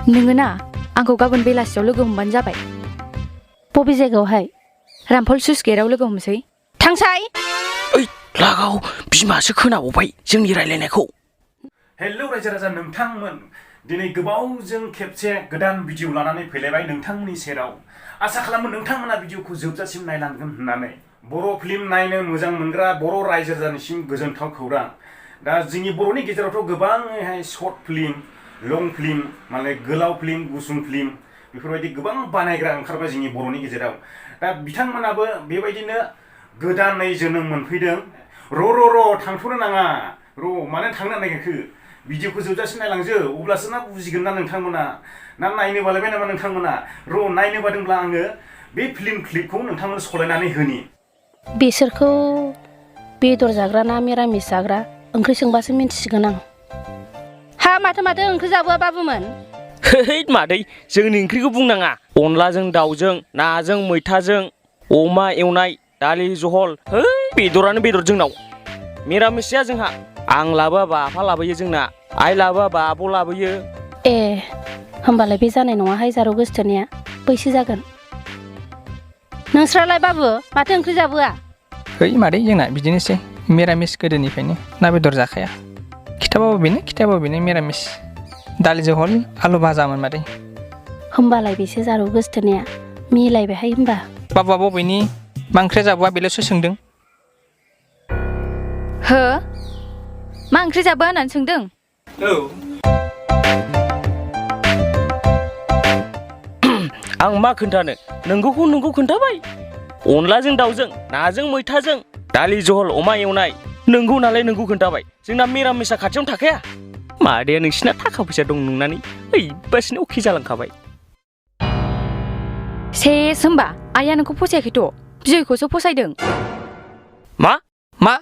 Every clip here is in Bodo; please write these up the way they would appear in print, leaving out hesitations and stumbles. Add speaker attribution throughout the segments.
Speaker 1: नोङो ना आंखौ गाबोन बेलासियाव लोगो हमबानो जाबाय। बबे जायगायावहाय? रामफल स्लुइस गेटआव लोगो हमसै। थांसाय।
Speaker 2: ओइ लागाव बिमासो खोनाबावबाय जोंनि रायलायनायखौ।
Speaker 3: हेलौ रायजो राजा नोंथांमोन, दिनै गोबावजों खेबसे गोदान भिडिअ लानानै फैलायबाय नोंथांमोननि सेराव। आसा खालामो नोंथांमोना भिडिअखौ जोबजासिम नायलांगोन होननानै। बर' फिल्म नायनो मोजां मोनग्रा बर' रायजो राजानिसिम गोजोनथाव खौरां। दा जोंनि बर'नि गेजेरावथ' गोबाङैहाय सर्ट फिल्म, लं फिल्म, माने गोलाव फिल्म, गुसुं फिल्म बेफोरबायदि गोबां बानायग्रा ओंखारबाय जोंनि बर'नि गेजेराव। दा बिथांमोनाबो बेबायदिनो गोदानै जोनोम मोनफैदों। र' थांथ'नो नाङा, मानो थांनो नागिरखो? भिडिअखौ जोबजासिम नायलांजो, अब्लासो ना बुजिगोन ना नोंथांमोना। ना नायनो बालायबाय नामा नोंथांमोना? नायनो बादोंब्ला आङो बे फिल्म क्लिपखौ नोंथांमोन सलायनानै होनि।
Speaker 4: बिसोरखौ बेदर जाग्रा ना मिरामिस जाग्रा ओंख्रि सोंबासो मिन्थिसिगोन आं। हा माथो ओंख्रि जाबोआ बाबुमोन?
Speaker 2: है मादै, जोंनि ओंख्रिखौ बुंनाङा। अनलाजों दाउजों, नाजों मैथाजों, अमा एवनाय, दालि जहल, है बेदरानो बेदर जोंनाव। मिरामिस जाया जोंहा। आं लाबोआबा आफा लाबोयो जोंना, आइ लाबोआबा आब' लाबोयो।
Speaker 4: ए होमबालाय बे जानाय नङाहाय जारौ गोसथोनाया, बैसो जागोन। नोंस्रालाय बाबु माथो ओंख्रि जाबोआ?
Speaker 5: है मादै, जोंना बिदिनोसै मिरामिस गोदोनिफ्रायनो ना बेदर जाखाया। खिथाबाबो बेनो मिरामिस। दालि जहल आलु भाजामोन मादै।
Speaker 4: होमबालाय बेसो जारौ गोसथोनाया, मिलायबायहाय होमबा।
Speaker 5: बाबुआ बबेनि? मा ओंख्रि जाबोआ बेल'सो सोंदों।
Speaker 1: हो? मा ओंख्रि जाबोआ होननानै सोंदों?
Speaker 3: औ।
Speaker 2: आं मा खोन्थानो, नोंगौखौ नोंगौ खोन्थाबाय। अनलाजों दाउजों, नाजों मैथाजों, दालि जहल अमा एवनाय, नोंगौ नालाय नोंगौ खोन्थाबाय। जोंना मिरामिसा खाथियावनो थाखाया। मादैया नोंसिना थाखा फैसा दं नंनानै ओइबासिनो अके जालांखाबाय।
Speaker 1: सेस होमबा आइया नोंखौ फसायाखैथ', बिजयखौसो फसायदों।
Speaker 2: मा?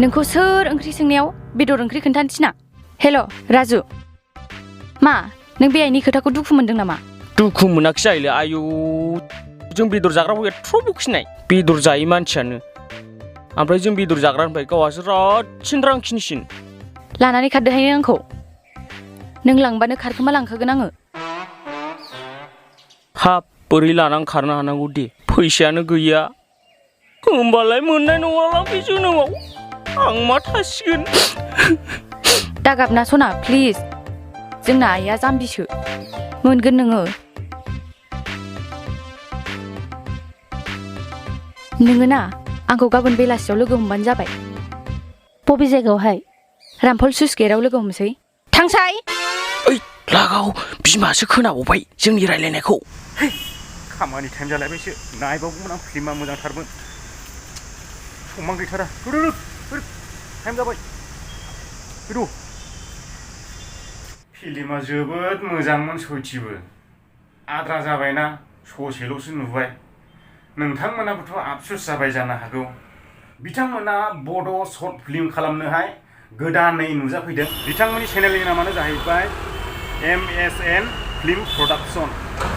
Speaker 1: नोंखौ सोर ओंख्रि सोंनायाव बेदर ओंख्रि खोन्थानो थिना? हेल' राजु, मा नों बे आइनि खोथाखौ दुखु मोनदों नामा?
Speaker 2: दुखु मोनाखै जाहैले आयौ, जों बेदर जाग्राखौ एथ' बखिनाय। बेदर जायै मानसियानो, ओमफ्राय जों बेदर जाग्रानिफ्राय गावहासो रादसिन रांखिनिसिन।
Speaker 1: लानानै खारदोहाय आंखौ। नों लांबानो खारखोमा लांखागोन आङो।
Speaker 2: हाब बोरै लानानै खारनो हानांगौ दे, फैसायानो गैया। होमबालाय मोननाय नङालां बे जोनोमाव, आं मा थासिगोन?
Speaker 1: दागाबना सना प्लिज, जोंना आइया जाम्बिसो, मोनगोन नोङो। नोङो ना आंखौ गाबोन बेलासियाव लोगो हमबानो जाबाय।
Speaker 4: बबे जायगायावहाय?
Speaker 1: रामफल स्लुइस गेटआव लोगो हमसै। थांसाय।
Speaker 2: ओइ लागाव बिमासो खोनाबावबाय जोंनि रायलायनायखौ।
Speaker 3: खामानि टाइम जालायबायसो, नायबावगौमोन आं, फिल्मा मोजांथारमोन। समान गैथारा। टाइम जाबाय। फिल्मा जोबोद मोजांमोन सयथिबो। आद्रा जाबायना, ससेल'सो नुबाय। नोंथांमोनाबोथ' आफसुस जाबाय जानो हागौ। बिथांमोना बड' सर्ट फिल्म खालामनोहाय गोदानै नुजाफैदों। बिथांमोननि चेनेलनि नामानो जाहैबाय MSN फिल्म प्रडाक्सन।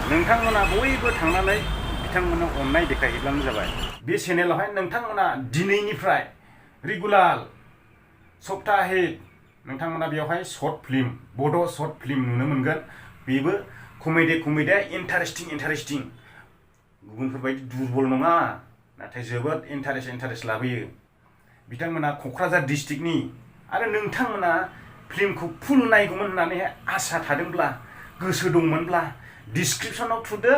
Speaker 3: नोंथांमोना बयबो थांनानै बिथांमोननो अननाय देखायहैब्लानो जाबाय। बे चेनेलावहाय नोंथांमोना दिनैनिफ्राय रेगुलार सप्ताहे नोंथांमोना बेवहाय सर्ट फिल्म, बड' सर्ट फिल्म नुनो मोनगोन। बेबो कमेडिया इन्टारेस्टिं। गुबुनफोरबायदि दुरबल नङा, नाथाय जोबोद इन्टारेस्ट लाबोयो। बिथांमोना क'क्राझार डिस्ट्रिक्टनि। आरो नोंथांमोना फिल्मखौ फुल नायगौमोन होननानै आसा थादोंब्ला, गोसो दंमोनब्ला डिसक्रिपसनाव थुदो,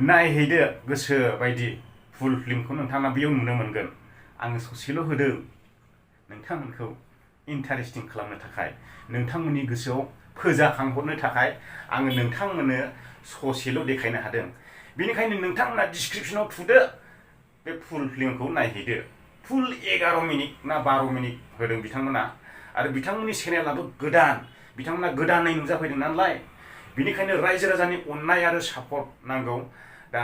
Speaker 3: नायहैदो गोसो बायदि। फुल फिल्मखौ नोंथाङा बेयाव नुनो मोनगोन। आङो ससेल' होदों नोंथांमोनखौ इन्टारेस्टिं खालामनो थाखाय, नोंथांमोननि गोसोआव फोजाखांहरनो थाखाय आङो नोंथांमोननो ससेल' देखायनो हादों। बेनिखायनो नोंथांमोना डिसक्रिपसनाव थुदो, बे फुल फिल्मखौ नायहैदो। फुल 11 मिनिट ना 12 मिनिट होदों बिथांमोना। आरो बिथांमोननि चेनेलाबो गोदान, बिथांमोना गोदानै नुजाफैदों नालाय, बेनिखायनो रायजो राजानि अननाय आरो सापर्ट नांगौ। दा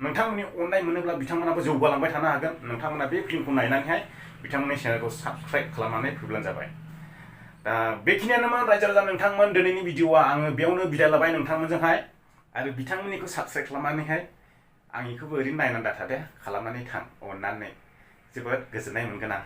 Speaker 3: नोंथांमोननि अननाय मोनोब्ला बिथांमोनाबो जौगालांबाय थानो हागोन। नोंथांमोना बे फिल्मखौ नायनानैहाय बिथांमोननि चेनेलखौ साबस्क्राइब खालामनानै फैब्लानो जाबाय। दा बेखिनियानोमोन रायजो राजा नोंथांमोन, दिनैनि भिडिअआ आङो बेयावनो बिदाय लाबाय नोंथांमोनजोंहाय। आरो बिथांमोननिखौ साबस्क्राइब खालामनानैहाय आंनिखौबो ओरैनो नायनानै दाथा दे, खालामनानै थां अननानै, जोबोद गोजोननाय मोनगोन आं।